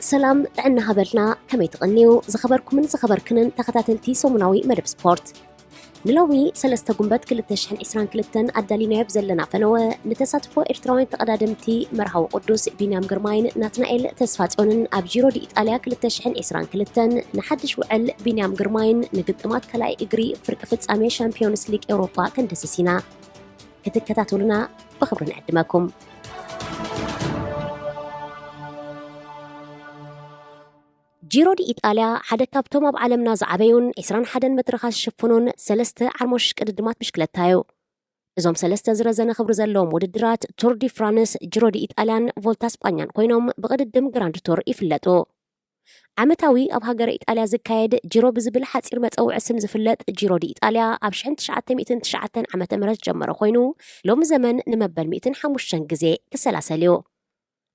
ሰላም ጥዕና ሃበልና፣ ከመይ ትቕንዩ? ዝኸበርኩምን ዝኸበርክንን ተኸታተልቲ ሰሙናዊ መደብ ስፖርት፣ ንሎሚ ሰለስተ ጉንበት ክልተ ሽሕን ዕስራን ክልተን ኣዳሊናዮ ብዘለና ፈነወ፣ ንተሳትፎ ኤርትራውያን ተቐዳደምቲ መርሃዊ ቅዱስ ቢንያም ግርማይን ናትናኤል ተስፋጽዮንን ኣብ ጂሮ ዲ ኢጣልያ ክልተ ሽሕን ዕስራን ክልተን ንሓድሽ ውዕል ቢንያም ግርማይን ንግጥማት ካልኣይ እግሪ ፍርቂ ፍጻሜ ሻምፒዮንስ ሊግ ኤውሮጳ ከንድህስስ ኢና። ክትከታተሉና ብኽብሪ ንዕድመኩም። ጂሮ ዲ ኢጣልያ ሓደ ካብቶም ኣብ ዓለምና ዝዓበዩን ዕስራን ሓደን መድረኻት ዝሽፍኑን ሰለስተ ዓርሞሽ ቅድድማት ብሽክለታ እዩ። እዞም ሰለስተ ዝረዘነ ክብሪ ዘለዎም ውድድራት ቱር ዲ ፍራንስ፣ ጂሮ ዲ ኢጣልያን ቮልታ ስጳኛን ኮይኖም ብቅድድም ግራንድ ቱር ይፍለጡ። ዓመታዊ ኣብ ሃገረ ኢጣልያ ዝካየድ ጂሮ ብዝብል ሓጺር መጸውዒ ስም ዝፍለጥ ጂሮ ዲ ኢጣልያ ኣብ ሽሕን ትሽዓተ ሚእትን ትሽዓተን ዓመተ ምህረት ዝጀመረ ኮይኑ፣ ሎሚ ዘመን ንመበል ሚእትን ሓሙሽተን ግዜ ክሰላሰል እዩ።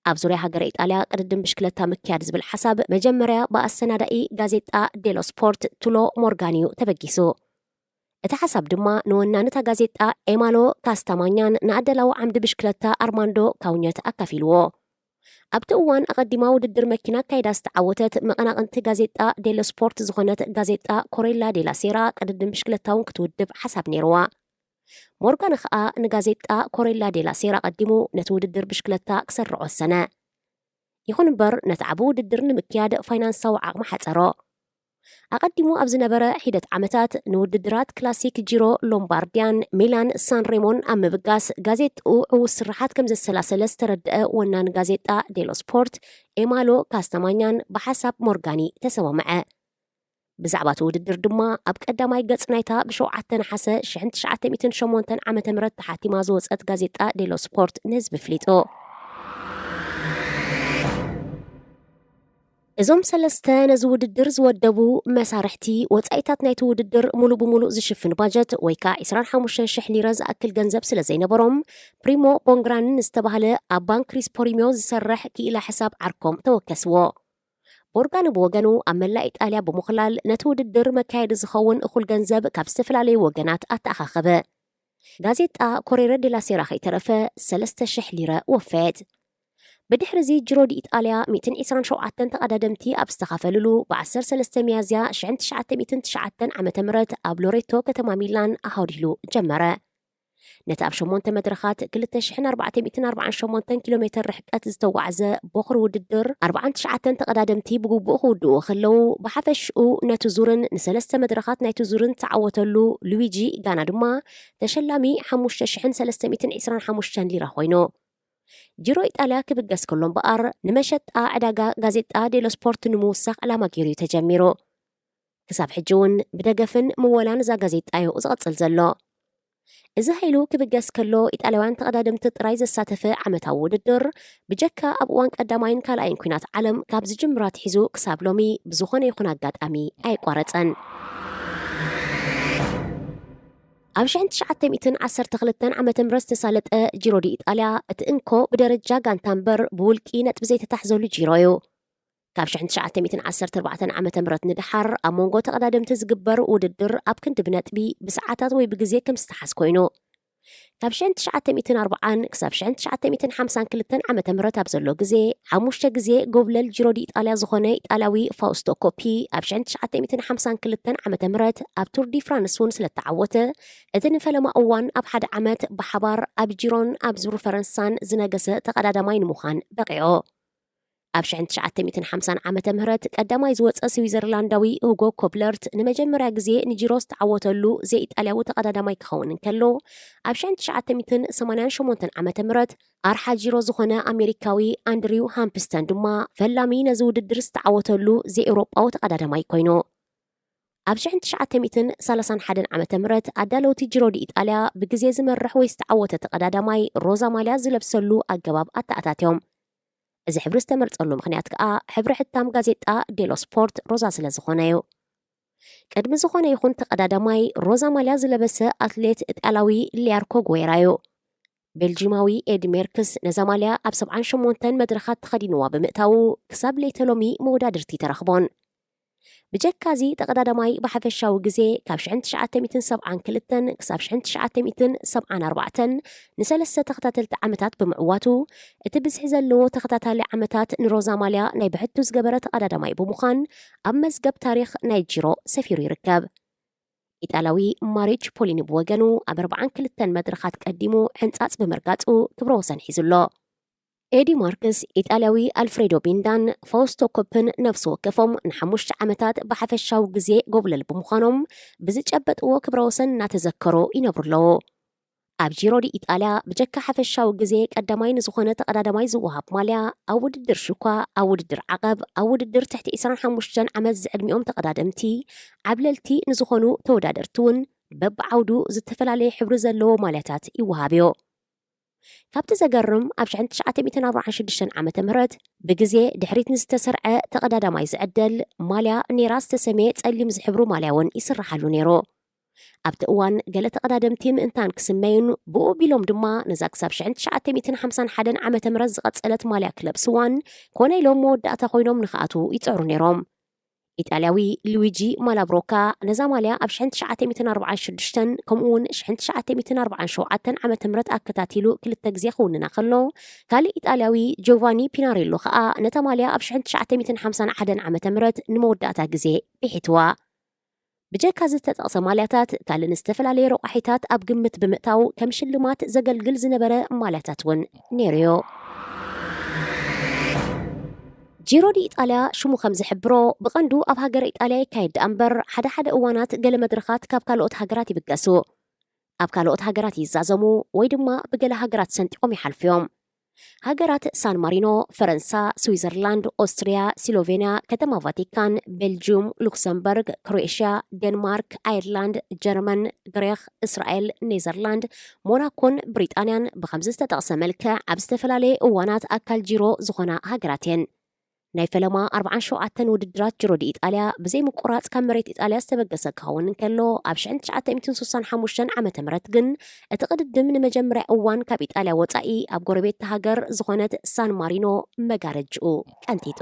ኣብ ዙርያ ሃገረ ኢጣልያ ቅድድም ብሽክለታ ምክያድ ዝብል ሓሳብ መጀመርያ ብኣሰናዳኢ ጋዜጣ ዴሎ ስፖርት ቱሎ ሞርጋን እዩ ተበጊሱ። እቲ ሓሳብ ድማ ንወናንታ ጋዜጣ ኤማሎ ካስታማኛን ንኣደላዊ ዓምዲ ብሽክለታ ኣርማንዶ ካውኘት ኣካፊልዎ። ኣብቲ እዋን ኣቐዲማ ውድድር መኪና ኣካይዳ ዝተዓወተት መቐናቕንቲ ጋዜጣ ዴሎ ስፖርት ዝኾነት ጋዜጣ ኮሬላ ዴላ ሴራ ቅድድም ብሽክለታ እውን ክትውድብ ሓሳብ ነይርዋ። ሞርጋን ኸኣ ንጋዜጣ ኮሬላ ዴላ ሴራ ኣቐዲሙ ነቲ ውድድር ብሽክለታ ክሰርዕ ወሰነ። ይኹን እምበር፣ ነቲ ዓቢ ውድድር ንምክያድ ፋይናንሳዊ ዓቕሚ ሓጸሮ። ኣቐዲሙ ኣብ ዝነበረ ሒደት ዓመታት ንውድድራት ክላሲክ ጂሮ ሎምባርድያን ሚላን ሳን ሬሞን ኣብ ምብጋስ ጋዜጣኡ ዕዉት ስርሓት ከም ዘሰላሰለ ዝተረድአ ወናኒ ጋዜጣ ዴሎ ስፖርት ኤማሎ ካስተማኛን ብሓሳብ ሞርጋኒ ተሰማምዐ። ብዛዕባ እቲ ውድድር ድማ ኣብ ቀዳማይ ገጽ ናይታ ብሸውዓተ ነሓሰ ሽሕን ትሽዓተ ሚእትን ሸሞንተን ዓመተ ምህረት ተሓቲማ ዝወጸት ጋዜጣ ዴሎ ስፖርት ንህዝቢ ኣፍሊጡ። እዞም ሰለስተ ነዚ ውድድር ዝወደቡ መሳርሕቲ፣ ወጻኢታት ናይቲ ውድድር ሙሉእ ብሙሉእ ዝሽፍን ባጀት ወይ ከኣ ዕስራን ሓሙሽተን ሽሕ ሊረ ዝኣክል ገንዘብ ስለ ዘይነበሮም፣ ፕሪሞ ቦንግራኒ ንዝተባህለ ኣብ ባንክ ሪስፖሪሚዮ ዝሰርሕ ክኢላ ሕሳብ ዓርኮም ተወከስዎ። ቦርጋኒ ብወገኑ ኣብ መላእ ኢጣልያ ብምኹላል ነቲ ውድድር መካየዲ ዝኸውን እኹል ገንዘብ ካብ ዝተፈላለዩ ወገናት ኣተኣኻኸበ። ጋዜጣ ኮሬረ ዴላ ሴራ ከይተረፈ ሰለስተ ሽሕ ሊረ ወፈየት። ብድሕሪ እዚ ጂሮ ዲ ኢጣልያ ሚእትን ዕስራን ሸውዓተን ተቐዳደምቲ ኣብ ዝተኻፈልሉ፣ ብ ዓሰርተ ሰለስተ ሚያዝያ ሽሕን ትሽዓተ ሚእትን ትሽዓተን ዓመተ ምህረት ኣብ ሎሬቶ ከተማ ሚላን ኣሃዲሉ ጀመረ። ነቲ ኣብ ሸሞንተ መድረኻት ክልተ ሽሕን ኣርባዕተ ሚእትን ኣርባዓን ሸሞንተን ኪሎ ሜተር ርሕቀት ዝተጓዕዘ ቦኽሪ ውድድር፣ ኣርባዓን ትሽዓተን ተቐዳደምቲ ብግቡእ ክውድእዎ ከለዉ፣ ብሓፈሽኡ ነቲ ዙርን ንሰለስተ መድረኻት ናይቲ ዙርን ዝተዓወተሉ ሉዊጂ ጋና ድማ ተሸላሚ ሓሙሽተ ሽሕን ሰለስተ ሚእትን ዕስራን ሓሙሽተን ሊራ ኮይኑ። ጂሮ ኢጣልያ ክብገስ ከሎ እምበኣር፣ ንመሸጣ ዕዳጋ ጋዜጣ ዴሎ ስፖርት ንምውሳኽ ዕላማ ገይሩ እዩ ተጀሚሩ። ክሳብ ሕጂ እውን ብደገፍን ምወላን እዛ ጋዜጣ እዩ ዝቕጽል ዘሎ። እዚ ሃይሉ ክብገስ ከሎ፣ ኢጣልያውያን ተቐዳደምቲ ጥራይ ዘሳተፈ ዓመታዊ ውድድር፣ ብጀካ ኣብ እዋን ቀዳማይን ካልኣይን ኲናት ዓለም ካብ ዝጅምር ኣትሒዙ ክሳብ ሎሚ ብዝኾነ ይኹን ኣጋጣሚ ኣየቋረጸን። ኣብ ሽሕን ትሽዓተ ሚእትን ዓሰርተ ክልተን ዓመተ ምህረት ዝተሳለጠ ጂሮ ዲ ኢጣልያ፣ እቲ እንኮ ብደረጃ ጋንታ እምበር ብውልቂ ነጥቢ ዘይተታሕዘሉ ጂሮ እዩ። ካብ ሽሕን ትሽዓተ ሚእትን ዓሰርተ ኣርባዕተን ዓመተ ምህረት ንደሓር ኣብ መንጎ ተቐዳደምቲ ዝግበር ውድድር ኣብ ክንዲ ብነጥቢ፣ ብሰዓታት ወይ ብግዜ ከም ዝተሓዝ ኮይኑ፣ ካብ ሽሕን ትሽዓተ ሚእትን ኣርባዓን ክሳብ ሽሕን ትሽዓተ ሚእትን ሓምሳን ክልተን ዓመተ ምህረት ኣብ ዘሎ ግዜ፣ ሓሙሽተ ግዜ ጎብለል ጂሮ ዲ ኢጣልያ ዝኾነ ኢጣልያዊ ፋውስቶ ኮፒ፣ ኣብ ሽሕን ትሽዓተ ሚእትን ሓምሳን ክልተን ዓመተ ምህረት ኣብ ቱር ዲ ፍራንስ እውን ስለ እተዓወተ፣ እቲ ንፈለማ እዋን ኣብ ሓደ ዓመት ብሓባር ኣብ ጂሮን ኣብ ዙር ፈረንሳን ዝነገሰ ተቐዳዳማይ ንምዃን በቒዑ። ኣብ ሽሕን ትሽዓተ ሚእትን ሓምሳን ዓመተ ምህረት ቀዳማይ ዝወጸ ስዊዘርላንዳዊ ሁጎ ኮብለርት ንመጀመርያ ግዜ ንጂሮ ዝተዓወተሉ ዘይኢጣልያዊ ተቐዳዳማይ ክኸውን እንከሎ፣ ኣብ ሽሕን ትሽዓተ ሚእትን ሰማንያን ሸሞንተን ዓመተ ምህረት ኣርሓ ጂሮ ዝኾነ ኣሜሪካዊ ኣንድሪው ሃምፕስተን ድማ ፈላሚ ነዚ ውድድር ዝተዓወተሉ ዘይኤውሮጳዊ ተቐዳዳማይ ኮይኑ። ኣብ ሽሕን ትሽዓተ ሚእትን ሰላሳን ሓደን ዓመተ ምህረት ኣዳለውቲ ጂሮ ዲ ኢጣልያ ብግዜ ዝመርሕ ወይ ዝተዓወተ ተቐዳዳማይ ሮዛ ማልያ ዝለብሰሉ ኣገባብ ኣተኣታትዮም። እዚ ሕብሪ ዝተመርጸሉ ምኽንያት ከኣ ሕብሪ ሕታም ጋዜጣ ዴሎ ስፖርት ሮዛ ስለ ዝኾነ እዩ። ቅድሚ ዝኾነ ይኹን ተቐዳዳማይ ሮዛ ማልያ ዝለበሰ ኣትሌት ኢጣልያዊ ሊያርኮ ጉዌራ እዩ። ቤልጂማዊ ኤዲ ሜርክስ ነዛ ማልያ ኣብ ሰብዓን ሸሞንተን መድረኻት ተኸዲንዋ ብምእታዉ፣ ክሳብ ለይተ ሎሚ መወዳድርቲ ተረኽቦን። ብጀካዚ ተቐዳዳማይ ብሓፈሻዊ ግዜ ካብ ሽሕን ትሽዓተ ሚእትን ሰብዓን ክልተን ክሳብ ሽሕን ትሽዓተ ሚእትን ሰብዓን ኣርባዕተን ንሰለስተ ተኸታተልቲ ዓመታት ብምዕዋቱ፣ እቲ ብዝሒ ዘለዎ ተኸታታሊ ዓመታት ንሮዛ ማልያ ናይ ብሕቱ ዝገበረ ተቐዳዳማይ ብምዃን ኣብ መዝገብ ታሪኽ ናይ ጂሮ ሰፊሩ ይርከብ። ኢጣልያዊ ማሪዮ ቺፖሊኒ ብወገኑ ኣብ ኣርባዓን ክልተን መድረኻት ቀዲሙ ሕንጻጽ ብምርጋጹ ክብረ ወሰን ሒዙ ኣሎ። ኤዲ ማርክስ፣ ኢጣልያዊ ኣልፍሬዶ ቢንዳን ፋውስቶ ኮፕን ነፍሲ ወከፎም ንሓሙሽተ ዓመታት ብሓፈሻዊ ግዜ ጎብለል ብምዃኖም ብዝጨበጥዎ ክብረ ወሰን እናተዘከሩ ይነብሩ ኣለዉ። ኣብ ጂሮ ዲ ኢጣልያ ብጀካ ሓፈሻዊ ግዜ ቀዳማይ ንዝኾነ ተቐዳዳማይ ዝወሃብ ማልያ፣ ኣብ ውድድር ሽኳ፣ ኣብ ውድድር ዓቐብ፣ ኣብ ውድድር ትሕቲ ዕስራን ሓሙሽተን ዓመት ዝዕድሚኦም ተቐዳደምቲ፣ ዓብለልቲ ንዝኾኑ ተወዳደርቲ እውን በብዓውዱ ዝተፈላለየ ሕብሪ ዘለዎ ማልያታት ይወሃብዮ። ካብቲ ዘገርም ኣብ ሽሕን ትሽዓተ ሚእትን ኣርባዓን ሽዱሽተን ዓመተ ምህረት ብግዜ ድሕሪት ንዝተሰርዐ ተቐዳዳማይ ዝዕደል ማልያ ኔራ ዝተሰመየ ጸሊም ዝሕብሩ ማልያ እውን ይስርሓሉ ነይሩ። ኣብቲ እዋን ገለ ተቐዳደምቲ ምእንታን ክስመዩን ብኡ ቢሎም ድማ ነዛ ክሳብ ሽሕን ትሽዓተ ሚእትን ሓምሳን ሓደን ዓመተ ምህረት ዝቐጸለት ማልያ ክለብስዋን ኮነ ኢሎም መወዳእታ ኮይኖም ንኽኣትዉ ይጽዕሩ ነይሮም። ኢጣልያዊ ሉዊጂ ማላብሮካ ነዛ ማልያ ኣብ ሽሕን ትሽዓተ ሚእትን ኣርባዓን ሽዱሽተን ከምኡ እውን ሽሕን ትሽዓተ ሚእትን ኣርባዓን ሸውዓተን ዓመተ ምህረት ኣከታቲሉ ክልተ ግዜ ክውንና ከሎ፣ ካልእ ኢጣልያዊ ጆቫኒ ፒናሬሎ ከኣ ነታ ማልያ ኣብ ሽሕን ትሽዓተ ሚእትን ሓምሳን ሓደን ዓመተ ምህረት ንመወዳእታ ግዜ ብሒትዋ። ብጀካ ዝተጠቕሰ ማልያታት፣ ካልእ ንዝተፈላለየ ረቋሒታት ኣብ ግምት ብምእታው ከም ሽልማት ዘገልግል ዝነበረ ማልያታት እውን ነይሩዮ። ጂሮ ዲ ኢጣልያ ሽሙ ከም ዝሕብሮ፣ ብቐንዱ ኣብ ሃገረ ኢጣልያ ይካየድ ደኣ እምበር፣ ሓደ ሓደ እዋናት ገለ መድረኻት ካብ ካልኦት ሃገራት ይብገሱ። ኣብ ካልኦት ሃገራት ይዛዘሙ ወይ ድማ ብገለ ሃገራት ሰንጢቖም ይሓልፉ እዮም። ሃገራት ሳን ማሪኖ፣ ፈረንሳ፣ ስዊዘርላንድ፣ ኦስትርያ፣ ስሎቬንያ፣ ከተማ ቫቲካን፣ ቤልጅዩም፣ ሉክሰምበርግ፣ ክሮኤሽያ፣ ዴንማርክ፣ ኣየርላንድ፣ ጀርመን፣ ግሪኽ፣ እስራኤል፣ ኔዘርላንድ፣ ሞናኮን ብሪጣንያን ብኸምዚ ዝተጠቕሰ መልክዕ ኣብ ዝተፈላለየ እዋናት ኣካል ጂሮ ዝኾና ሃገራት እየን። ናይ ፈለማ ኣርባዓን ሸውዓተን ውድድራት ጂሮ ዲ ኢጣልያ ብዘይ ምቁራጽ ካብ መሬት ኢጣልያ ዝተበገሰ ክኸውን እንከሎ፣ ኣብ ሽሕን ትሽዓተ ሚእትን ስሳን ሓሙሽተን ዓመተ ምህረት ግን እቲ ቅድድም ንመጀመርያ እዋን ካብ ኢጣልያ ወጻኢ ኣብ ጎረቤት ሃገር ዝኾነት ሳን ማሪኖ መጋረጅኡ ቀንጢጡ።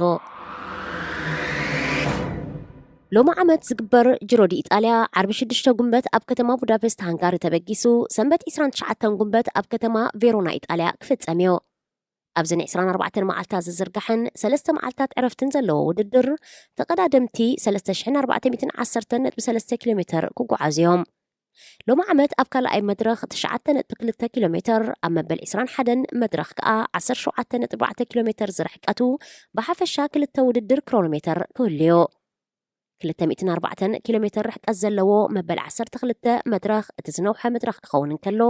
ሎሚ ዓመት ዝግበር ጂሮ ዲ ኢጣልያ ዓርቢ ሽዱሽተ ጉንበት ኣብ ከተማ ቡዳፔስት ሃንጋሪ ተበጊሱ፣ ሰንበት ዕስራን ትሽዓተን ጉንበት ኣብ ከተማ ቬሮና ኢጣልያ ክፍጸም እዩ። ኣብዚ ንዕስራን ኣርባዕተን መዓልታት ዝዝርጋሕን ሰለስተ መዓልታት ዕረፍትን ዘለዎ ውድድር፣ ተቐዳደምቲ ሰለስተ ሽሕን ኣርባዕተ ሚእትን ዓሰርተን ነጥቢ ሰለስተ ኪሎ ሜተር ክጓዓዙ እዮም። ሎሚ ዓመት ኣብ ካልኣይ መድረኽ ትሽዓተ ነጥቢ ክልተ ኪሎ ሜተር፣ ኣብ መበል ዕስራን ሓደን መድረኽ ከኣ ዓሰርተ ሸውዓተ ነጥቢ ኣርባዕተ ኪሎ ሜተር ዝርሕቀቱ ብሓፈሻ ክልተ ውድድር ክሮኖሜተር ክህሉ እዩ። ክልተ ሚእትን ኣርባዕተን ኪሎ ሜተር ርሕቀት ዘለዎ መበል ዓሰርተ ክልተ መድረኽ እቲ ዝነውሐ መድረኽ ክኸውን እንከሎ፣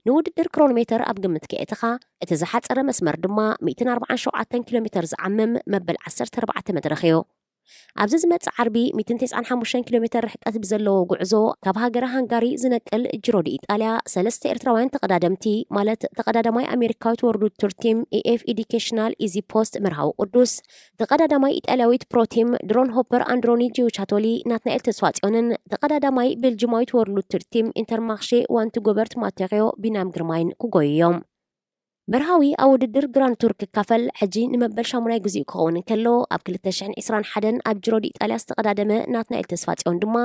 ንውድድር ክሮኖሜተር ኣብ ግምት ከየእተኻ፣ እቲ ዝሓጸረ መስመር ድማ ሚእትን ኣርባዓን ሸውዓተን ኪሎ ሜተር ዝዓምም መበል ዓሰርተ ኣርባዕተ መድረኽ እዩ። ኣብዚ ዝመጽእ ዓርቢ ሚእትን ተስዓን ሓሙሽተን ኪሎ ሜተር ርሕቀት ብዘለዎ ጉዕዞ ካብ ሃገረ ሃንጋሪ ዝነቅል ጂሮ ዲ ኢጣልያ፣ ሰለስተ ኤርትራውያን ተቐዳደምቲ፣ ማለት ተቐዳዳማይ ኣሜሪካዊት ወርልድ ቱር ቲም ኤ ኤፍ ኤዱኬሽናል ኢዚ ፖስት መርሃዊ ቅዱስ፣ ተቐዳዳማይ ኢጣልያዊት ፕሮ ቲም ድሮን ሆፐር ኣንድሮኒ ጂዮቻቶሊ ናትናኤል ተስፋጽዮንን ተቐዳዳማይ ቤልጅማዊት ወርልድ ቱር ቲም ኢንተርማርሼ ዋንቲ ጎበርት ማቴሪዮ ቢናም ግርማይን ክጎዩ እዮም። መርሃዊ ኣብ ውድድር ግራንድ ቱር ክካፈል ሕጂ ንመበል ሻሙናይ ግዜኡ ክኸውን እንከሎ፣ ኣብ ክልተ ሽሕን ዕስራን ሓደን ኣብ ጂሮ ዲ ኢጣልያ ዝተቐዳደመ ናትናኤል ተስፋጽዮን ድማ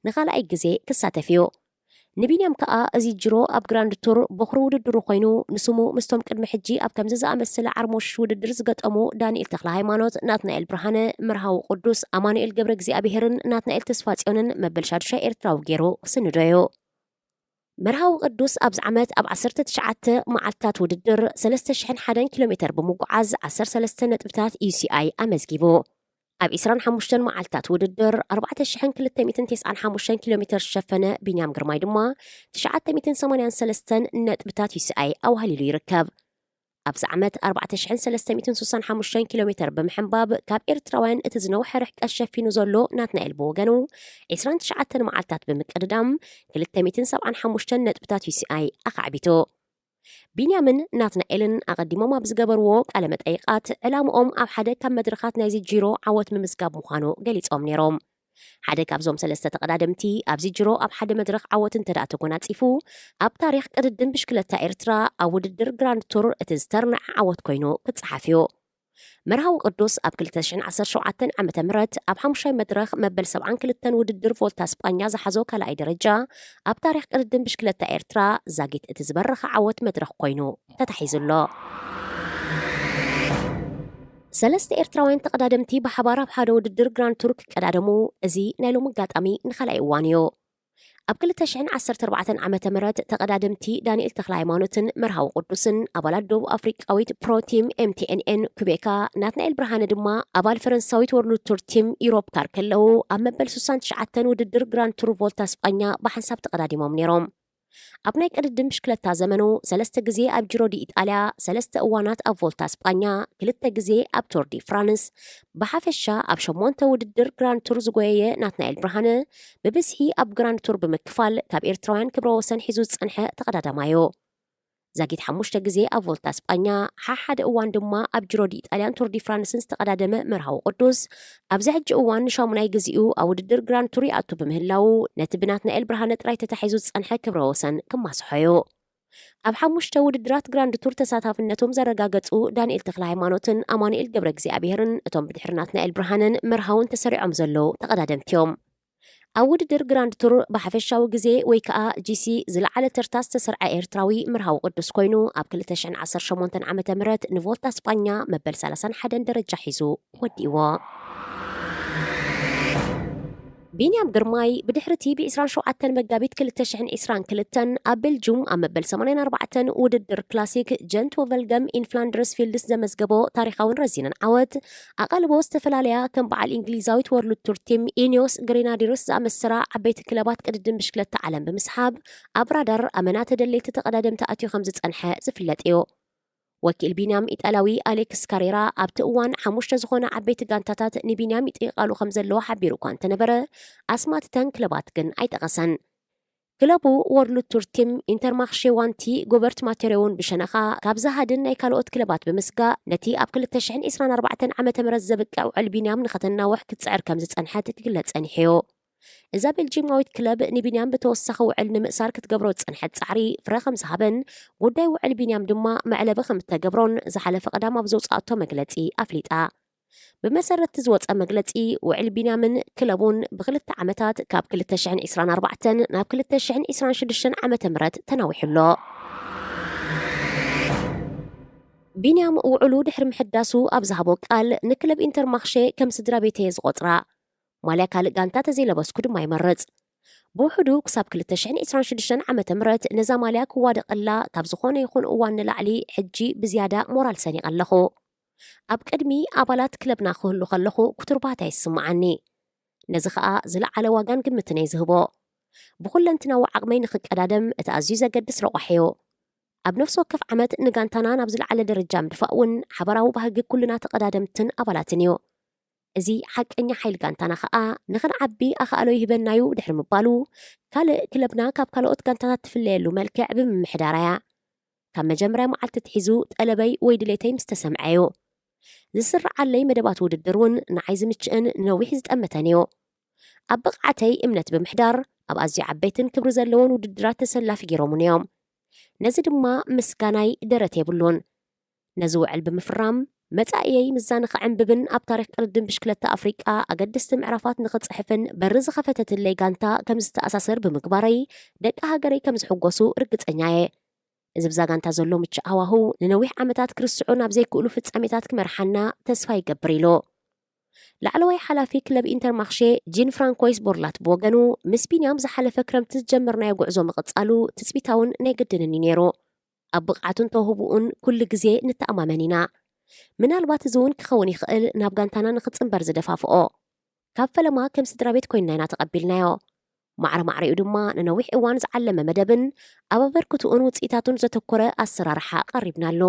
ንኻልኣይ ግዜ ክሳተፍ እዩ። ንቢንያም ከኣ እዚ ጂሮ ኣብ ግራንድ ቱር በኹሪ ውድድሩ ኮይኑ፣ ንስሙ ምስቶም ቅድሚ ሕጂ ኣብ ከምዚ ዝኣመሰለ ዓርሞሽ ውድድር ዝገጠሙ ዳንኤል ተኽለ ሃይማኖት፣ ናትናኤል ብርሃነ፣ መርሃዊ ቅዱስ፣ ኣማኑኤል ገብረ እግዚኣብሄርን ናትናኤል ተስፋጽዮንን መበል ሻዱሻይ ኤርትራዊ ገይሩ ክስንዶ እዩ። መርሃዊ ቅዱስ ኣብዚ ዓመት ኣብ ዓሰርተ ትሽዓተ መዓልታት ውድድር ሰለስተ ሽሕን ሓደን ኪሎ ሜተር ብምጉዓዝ ዓሰርተ ሰለስተ ነጥብታት ዩ ሲ ኣይ ኣመዝጊቡ። ኣብ ዕስራን ሓሙሽተን መዓልታት ውድድር ኣርባዕተ ሽሕን ክልተ ሚእትን ተስዓን ሓሙሽተን ኪሎ ሜተር ዝሸፈነ ቢንያም ግርማይ ድማ ትሽዓተ ሚእትን ሰማንያን ሰለስተን ነጥብታት ዩ ሲ ኣይ ኣዋህሊሉ ይርከብ። ኣብዚ ዓመት ኣርባዕተ ሽሕን ሰለስተ ሚእትን ስሳን ሓሙሽተን ኪሎ ሜተር ብምሕንባብ ካብ ኤርትራውያን እቲ ዝነውሐ ርሕቀት ሸፊኑ ዘሎ ናትናኤል ብወገኑ፣ ዕስራን ትሽዓተን መዓልታት ብምቅድዳም ክልተ ሚእትን ሰብዓን ሓሙሽተን ነጥብታት ዩ ሲ ኣይ ኣኻዕቢቱ። ቢንያምን ናትናኤልን ኣቐዲሞም ኣብ ዝገበርዎ ቃለ መጠይቓት፣ ዕላምኦም ኣብ ሓደ ካብ መድረኻት ናይዚ ጂሮ ዓወት ምምዝጋብ ምዃኑ ገሊጾም ነይሮም። ሓደ ካብዞም ሰለስተ ተቐዳደምቲ ኣብዚ ጅሮ ኣብ ሓደ መድረኽ ዓወት እንተ ደኣ ተጎናጺፉ፣ ኣብ ታሪኽ ቅድድም ብሽክለታ ኤርትራ ኣብ ውድድር ግራንድ ቱር እቲ ዝተርንዐ ዓወት ኮይኑ ክጸሓፍ እዩ። መርሃዊ ቅዱስ ኣብ ክልተ ሽሕን ዓሰርተ ሸውዓተን ዓመተ ምህረት ኣብ ሓሙሻይ መድረኽ መበል ሰብዓን ክልተን ውድድር ቮልታ ስጳኛ ዝሓዞ ካልኣይ ደረጃ፣ ኣብ ታሪኽ ቅድድም ብሽክለታ ኤርትራ ዛጊት እቲ ዝበረኸ ዓወት መድረኽ ኮይኑ ተታሒዙ ኣሎ። ሰለስተ ኤርትራውያን ተቐዳደምቲ ብሓባር ኣብ ሓደ ውድድር ግራንድ ቱር ክቀዳደሙ፣ እዚ ናይ ሎሚ ኣጋጣሚ ንኻልኣይ እዋን እዩ። ኣብ ክልተ ሽሕን ዓሰርተ ኣርባዕተን ዓመተ ምህረት ተቐዳደምቲ ዳንኤል ተኽለ ሃይማኖትን መርሃዊ ቅዱስን፣ ኣባላት ደቡብ ኣፍሪቃዊት ፕሮ ቲም ኤም ቲ ኤን ኤን ኩቤካ፣ ናትናኤል ብርሃነ ድማ ኣባል ፈረንሳዊት ወርልድ ቱር ቲም ዩሮፕ ካር ከለዉ፣ ኣብ መበል ስሳን ትሽዓተን ውድድር ግራንድ ቱር ቮልታ ስጳኛ ብሓንሳብ ተቐዳዲሞም ነይሮም። ኣብ ናይ ቅድድም ብሽክለታ ዘመኑ ሰለስተ ግዜ ኣብ ጂሮ ዲ ኢጣልያ፣ ሰለስተ እዋናት ኣብ ቮልታ ስጳኛ፣ ክልተ ግዜ ኣብ ቱር ዲ ፍራንስ፣ ብሓፈሻ ኣብ ሸሞንተ ውድድር ግራንድ ቱር ዝጎየየ ናትናኤል ብርሃነ፣ ብብዝሒ ኣብ ግራንድ ቱር ብምክፋል ካብ ኤርትራውያን ክብረ ወሰን ሒዙ ዝጸንሐ ተቐዳዳማዩ። ዛጊት ሓሙሽተ ግዜ ኣብ ቮልታ ስጳኛ፣ ሓሓደ እዋን ድማ ኣብ ጂሮ ዲ ኢጣልያን ቱር ዲ ፍራንስን ዝተቐዳደመ መርሃዊ ቅዱስ፣ ኣብዚ ሕጂ እዋን ንሻሙናይ ግዜኡ ኣብ ውድድር ግራንድ ቱር ይኣቱ ብምህላዉ፣ ነቲ ብናትናኤል ብርሃነ ጥራይ ተታሒዙ ዝጸንሐ ክብረ ወሰን ክማስሖ እዩ። ኣብ ሓሙሽተ ውድድራት ግራንድ ቱር ተሳታፍነቶም ዘረጋገጹ ዳንኤል ተኽለ ሃይማኖትን ኣማኑኤል ገብረ እግዚኣብሄርን እቶም ብድሕሪ ናትናኤል ብርሃነን መርሃውን ተሰሪዖም ዘለዉ ተቐዳደምቲ እዮም። ኣብ ውድድር ግራንድ ቱር ብሓፈሻዊ ግዜ ወይ ከኣ ጂ ሲ ዝለዓለ ተርታ ዝተሰርዐ ኤርትራዊ መርሃዊ ቅዱስ ኮይኑ፣ ኣብ ክልተ ሽሕን ዓሰርተ ሸሞንተን ዓመተ ምህረት ንቮልታ ስጳኛ መበል ሰላሳን ሓደን ደረጃ ሒዙ ወዲእዎ። ቢንያም ግርማይ ብድሕሪ እቲ ብ ዕስራን ሸውዓተን መጋቢት ክልተ ሽሕን ዕስራን ክልተን ኣብ ቤልጁም ኣብ መበል ሰማንያን ኣርባዕተን ውድድር ክላሲክ ጀንት ወቨልገም ኢን ፍላንድርስ ፊልድስ ዘመዝገቦ ታሪኻውን ረዚንን ዓወት፣ ኣቓልቦ ዝተፈላለያ ከም በዓል እንግሊዛዊት ወርልድ ቱር ቲም ኢኒዮስ ግሬናዲርስ ዝኣመሰላ ዓበይቲ ክለባት ቅድድም ብሽክለታ ዓለም ብምስሓብ፣ ኣብ ራዳር ኣመና ተደለይቲ ተቐዳደምቲ ኣትዩ ከም ዝጸንሐ ዝፍለጥ እዩ። ወኪል ቢንያም ኢጣልያዊ ኣሌክስ ካሬራ ኣብቲ እዋን ሓሙሽተ ዝኾና ዓበይቲ ጋንታታት ንቢንያም ይጥይቓሉ ከም ዘለዋ ሓቢሩ እኳ እንተነበረ፣ ኣስማት እተን ክለባት ግን ኣይጠቐሰን። ክለቡ ወርልድ ቱር ቲም ኢንተርማርሼ ዋንቲ ጎበርት ማቴርዮ እውን ብሸነኻ ካብ ዝሃድን ናይ ካልኦት ክለባት ብምስጋእ፣ ነቲ ኣብ ክልተ ሽሕን ዕስራን ኣርባዕተን ዓመተ ምህረት ዘብቅዕ ውዕል ቢንያም ንኸተናውሕ ክጽዕር ከም ዝጸንሐት ክግለጽ ጸኒሑ እዩ። እዛ ቤልጂማዊት ክለብ ንቢንያም ብተወሳኺ ውዕል ንምእሳር ክትገብሮ ዝጸንሐት ጻዕሪ ፍረ ከም ዝሃበን፣ ጉዳይ ውዕል ቢንያም ድማ መዕለቢ ከም እተገብሮን ዝሓለፈ ቀዳም ኣብ ዘውጽኣቶ መግለጺ ኣፍሊጣ። ብመሰረት ዝወጸ መግለጺ፣ ውዕል ቢንያምን ክለቡን ብክልተ ዓመታት፣ ካብ ክልተ ሽሕን ዕስራን ኣርባዕተን ናብ ክልተ ሽሕን ዕስራን ሽዱሽተን ዓመተ ምህረት ተናዊሑ ኣሎ። ቢንያም ውዕሉ ድሕሪ ምሕዳሱ ኣብ ዝሃቦ ቃል፣ ንክለብ ኢንተርማርሼ ከም ስድራ ቤተየ ዝቖጽራ፣ ማልያ ካልእ ጋንታ ተዘይለበስኩ ድማ ይመርጽ። ብውሕዱ ክሳብ ክልተ ሽሕን ዕስራን ሽዱሽተን ዓመተ ምህረት ነዛ ማልያ ክዋደቐላ ካብ ዝኾነ ይኹን እዋን ንላዕሊ ሕጂ ብዝያዳ ሞራል ሰኒቐ ኣለኹ። ኣብ ቅድሚ ኣባላት ክለብና ክህሉ ከለኹ ክቱር ባህታ ይስምዓኒ። ነዚ ኸኣ ዝለዓለ ዋጋን ግምትን እየ ዝህቦ። ብኹለንትናዊ ዓቕመይ ንኽቀዳደም እቲ ኣዝዩ ዘገድስ ረቋሒ እዩ። ኣብ ነፍሲ ወከፍ ዓመት ንጋንታና ናብ ዝለዓለ ደረጃ ምድፋእ እውን ሓባራዊ ባህጊ ኩልና ተቐዳደምትን ኣባላትን እዩ። እዚ ሓቀኛ ሓይሊ ጋንታና ኸኣ ንኽንዓቢ ኣኽኣሎ ይህበናዩ ድሕሪ ምባሉ፣ ካልእ ክለብና ካብ ካልኦት ጋንታታት ትፍለየሉ መልክዕ ብምምሕዳራ እያ። ካብ መጀመርያ መዓልቲ ኣትሒዙ ጠለበይ ወይ ድሌተይ ምስ ተሰምዐ እዩ። ዝስርዓለይ መደባት ውድድር እውን ንዓይ ዝምችእን ንነዊሕ ዝጠመተን እዩ። ኣብ ብቕዓተይ እምነት ብምሕዳር፣ ኣብ ኣዝዩ ዓበይትን ክብሪ ዘለዎን ውድድራት ተሰላፊ ገይሮሙኒ እዮም። ነዚ ድማ ምስጋናይ ደረት የብሉን። ነዚ ውዕል ብምፍራም፣ መጻኢየይ ምዛነ ከዕንብብን ኣብ ታሪኽ ቅድድም ብሽክለታ ኣፍሪቃ ኣገደስቲ ምዕራፋት ንኽጽሕፍን በሪ ዝኸፈተትለይ ጋንታ ከም ዝተኣሳሰር ብምግባረይ፣ ደቂ ሃገረይ ከም ዝሕጎሱ ርግጸኛ እየ። እዚ ብዛ ጋንታ ዘሎ ምቹእ ሃዋህው ንነዊሕ ዓመታት ክርስዑ ናብ ዘይክእሉ ፍጻሜታት ክመርሓና ተስፋ ይገብር ኢሉ። ላዕለዋይ ሓላፊ ክለብ ኢንተርማርሼ ጂን ፍራንኮይስ ቦርላት ብወገኑ፣ ምስ ቢንያም ዝሓለፈ ክረምቲ ዝጀመርናዮ ጉዕዞ ምቕጻሉ ትጽቢታውን ናይ ግድንን እዩ ነይሩ። ኣብ ብቕዓቱን ተውህቡኡን ኩሉ ግዜ ንተኣማመን ኢና። ምናልባት እዚ እውን ክኸውን ይኽእል ናብ ጋንታና ንኽጽንበር ዝደፋፍኦ። ካብ ፈለማ ከም ስድራ ቤት ኮይንና ኢና ተቐቢልናዮ። ማዕረ ማዕሪኡ ድማ ንነዊሕ እዋን ዝዓለመ መደብን ኣብ ኣበርክትኡን ውጽኢታቱን ዘተኮረ ኣሰራርሓ ቀሪብናሉ።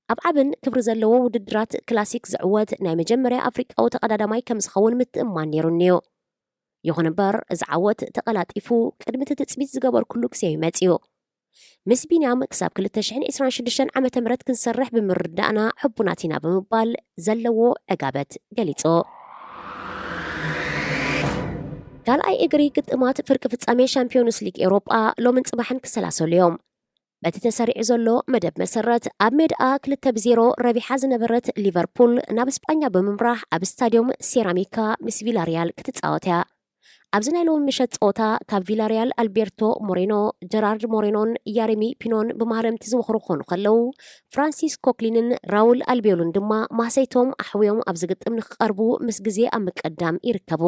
ኣብ ዓብን ክብሪ ዘለዎ ውድድራት ክላሲክ ዝዕወት ናይ መጀመርያ ኣፍሪቃዊ ተቐዳዳማይ ከም ዝኸውን ምትእምማን ነይሩኒ እዩ። ይኹን እምበር፣ እዚ ዓወት ተቐላጢፉ ቅድሚ እቲ ትጽቢት ዝገበርኩሉ ግዜ እዩ መጺኡ። ምስ ቢንያም ክሳብ ክልተ ሽሕን ዕስራን ሽዱሽተን ዓመተ ምህረት ክንሰርሕ ብምርዳእና ሕቡናት ኢና ብምባል ዘለዎ ዕጋበት ገሊጹ። ካልኣይ እግሪ ግጥማት ፍርቂ ፍጻሜ ሻምፒዮንስ ሊግ ኤውሮጳ ሎምን ጽባሕን ክሰላሰሉ እዮም። በቲ ተሰሪዑ ዘሎ መደብ መሰረት፣ ኣብ ሜድኣ ክልተ ብዜሮ ረቢሓ ዝነበረት ሊቨርፑል፣ ናብ ስጳኛ ብምምራሕ ኣብ ስታድዮም ሴራሚካ ምስ ቪላሪያል ክትጻወት እያ። ኣብዚ ናይ ሎሚ ምሸት ጸወታ፣ ካብ ቪላሪያል ኣልቤርቶ ሞሬኖ፣ ጀራርድ ሞሬኖን ያሬሚ ፒኖን ብማህረምቲ ዝወኽሩ ክኾኑ ከለዉ፣ ፍራንሲስ ኮክሊንን ራውል ኣልቤዮልን ድማ ማህሰይቶም ኣሕውዮም ኣብዚ ግጥም ንክቐርቡ ምስ ግዜ ኣብ ምቅዳም ይርከቡ።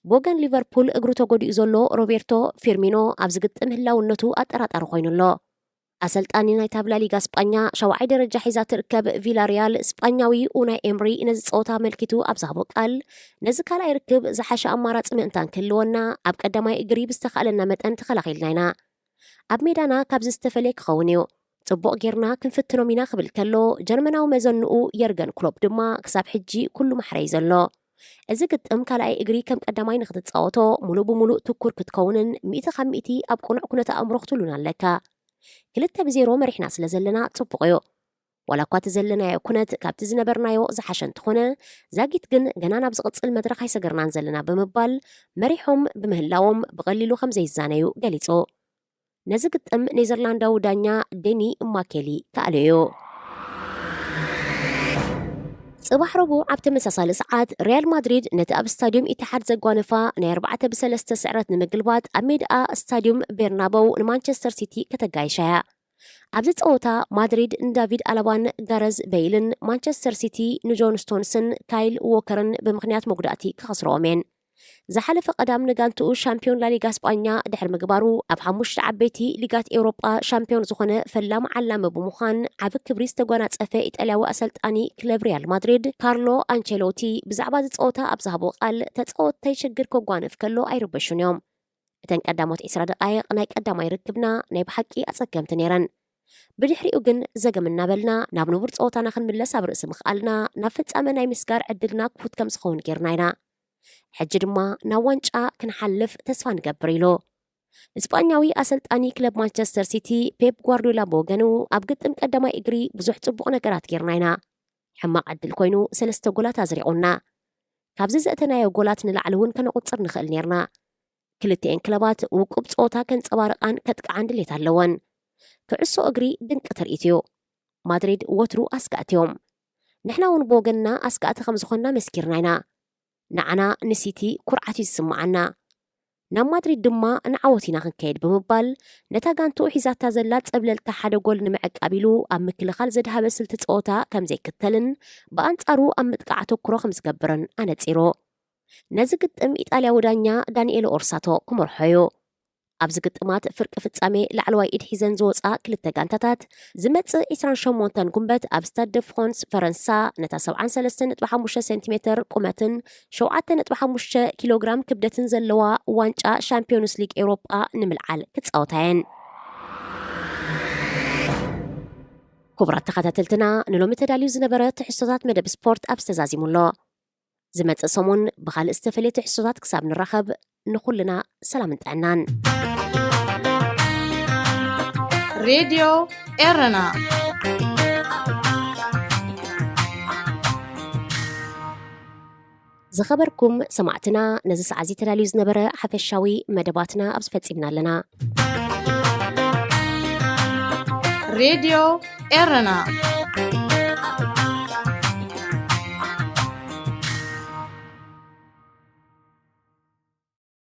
ብወገን ሊቨርፑል እግሩ ተጎዲኡ ዘሎ ሮቤርቶ ፊርሚኖ ኣብዚ ግጥም ህላውነቱ ኣጠራጣሪ ኮይኑ ኣሎ። ኣሰልጣኒ ናይታ ኣብ ላሊጋ ስጳኛ ሻውዓይ ደረጃ ሒዛ ትርከብ ቪላሪያል፣ ስጳኛዊ ኡናይ ኤምሪ ነዚ ጸወታ ኣመልኪቱ ኣብ ዝሃቦ ቃል፣ ነዚ ካልኣይ ርክብ ዝሓሸ ኣማራጺ ምእንታን ክህልወና፣ ኣብ ቀዳማይ እግሪ ብዝተኻእለና መጠን ተኸላኺልና ኢና። ኣብ ሜዳና ካብዚ ዝተፈልየ ክኸውን እዩ። ጽቡቕ ጌርና ክንፍትኖም ኢና ክብል ከሎ፣ ጀርመናዊ መዘንኡ የርገን ክሎፕ ድማ ክሳብ ሕጂ ኩሉ ማሕረ እዩ ዘሎ። እዚ ግጥም ካልኣይ እግሪ ከም ቀዳማይ ንክትጻወቶ፣ ሙሉእ ብሙሉእ ትኩር ክትከውንን ሚእቲ ካብ ሚእቲ ኣብ ቅኑዕ ኩነተ ኣእምሮ ክትህሉን ኣለካ። ክልተ ብዜሮ መሪሕና ስለ ዘለና ጽቡቕ እዩ። ዋላ እኳ እቲ ዘለናዮ ኩነት ካብቲ ዝነበርናዮ ዝሓሸ እንተኾነ፣ ዛጊት ግን ገና ናብ ዝቕጽል መድረኽ ኣይሰገርናን ዘለና ብምባል፣ መሪሖም ብምህላዎም ብቐሊሉ ከም ዘይዛነዩ ገሊጹ። ነዚ ግጥም ኔዘርላንዳዊ ዳኛ ዴኒ ማኬሊ ከኣለዮ። ጽባሕ ረቡዕ ኣብ ተመሳሳሊ ሰዓት፣ ሪያል ማድሪድ ነቲ ኣብ ስታድዩም ኢትሓድ ዘጓነፋ ናይ ኣርባዕተ ብሰለስተ ስዕረት ንምግልባጥ፣ ኣብ ሜድኣ ስታድዩም ቤርናበው ንማንቸስተር ሲቲ ከተጋይሻ እያ። ኣብዚ ጸወታ፣ ማድሪድ ንዳቪድ ኣላባን ጋረዝ በይልን፣ ማንቸስተር ሲቲ ንጆን ስቶንስን ካይል ዎከርን ብምኽንያት መጉዳእቲ ክኸስርዎም እየን። ዝሓለፈ ቀዳም ንጋንትኡ ሻምፒዮን ላሊጋ ስጳኛ ድሕሪ ምግባሩ፣ ኣብ ሓሙሽተ ዓበይቲ ሊጋት ኤውሮጳ ሻምፒዮን ዝኾነ ፈላም ዓላሚ ብምዃን ዓቢ ክብሪ ዝተጓናጸፈ ኢጣልያዊ ኣሰልጣኒ ክለብ ሪያል ማድሪድ ካርሎ ኣንቸሎቲ ብዛዕባ እዚ ጸወታ ኣብ ዝሃቦ ቃል፣ ተጻወትተይ ሽግር ከጓንፍ ከሎ ኣይርበሹን እዮም። እተን ቀዳሞት ዕስራ ደቓይቕ ናይ ቀዳማይ ርክብና ናይ ብሓቂ ኣጸገምቲ ነይረን። ብድሕሪኡ ግን ዘገም እናበልና ናብ ንቡር ጸወታና ክንምለስ ኣብ ርእሲ ምኽኣልና፣ ናብ ፍጻመ ናይ ምስጋር ዕድልና ክፉት ከም ዝኸውን ጌርና ኢና። ሕጂ ድማ ናብ ዋንጫ ክንሓልፍ ተስፋ ንገብር ኢሉ። እስጳኛዊ ኣሰልጣኒ ክለብ ማንቸስተር ሲቲ ፔፕ ጓርዲዮላ ብወገኑ፣ ኣብ ግጥም ቀዳማይ እግሪ ብዙሕ ጽቡቕ ነገራት ጌርና ኢና። ሕማቕ ዕድል ኮይኑ ሰለስተ ጎላት ኣዝሪቑና። ካብዚ ዘእተናዮ ጎላት ንላዕሊ እውን ከነቑጽር ንኽእል ኔርና። ክልቲኤን ክለባት ውቁብ ጸወታ ከንጸባርቓን ከጥቅዓን ድሌት ኣለወን። ክዕሶ እግሪ ድንቂ ትርኢት እዩ። ማድሪድ ወትሩ ኣስጋእቲ እዮም። ንሕና እውን ብወገንና ኣስጋእቲ ከም ዝኾንና መስኪርና ኢና። ንዓና ንሲቲ ኩርዓት እዩ ዝስምዓና። ናብ ማድሪድ ድማ ንዓወት ኢና ክንከይድ ብምባል፣ ነታ ጋንትኡ ሒዛታ ዘላ ጸብለልታ ሓደ ጎል ንምዕቃብ ኢሉ ኣብ ምክልኻል ዘድሃበ ስልቲ ጸወታ ከም ዘይክተልን ብኣንጻሩ ኣብ ምጥቃዕ ኣተኩሮ ከም ዝገብርን ኣነጺሩ። ነዚ ግጥም ኢጣልያዊ ዳኛ ዳንኤሎ ኦርሳቶ ክመርሖ እዩ። ኣብዚ ግጥማት ፍርቂ ፍጻሜ ላዕለዋይ ኢድ ሒዘን ዝወጻ ክልተ ጋንታታት፣ ዝመጽእ ዕስራን ሸሞንተን ጉንበት ኣብ ስታድ ደ ፍራንስ ፈረንሳ፣ ነታ ሰብዓን ሰለስተን ነጥቢ ሓሙሽተ ሴንቲሜተር ቁመትን ሸውዓተ ነጥቢ ሓሙሽተ ኪሎ ግራም ክብደትን ዘለዋ ዋንጫ ሻምፒዮንስ ሊግ ኤውሮጳ ንምልዓል ክጻወታ እየን። ክቡራት ተኸታተልትና፣ ንሎሚ ተዳልዩ ዝነበረ ትሕዝቶታት መደብ ስፖርት ኣብዚ ተዛዚሙ ኣሎ። ዝመጽእ ሰሙን ብኻልእ ዝተፈልየ ትሕዝቶታት ክሳብ ንራኸብ፣ ንኹልና ሰላምን ጥዕናን። ሬድዮ ኤረና። ዝኸበርኩም ሰማዕትና፣ ነዚ ሰዓት እዚ ተዳልዩ ዝነበረ ሓፈሻዊ መደባትና ኣብዚ ፈጺምና ኣለና። ሬድዮ ኤረና።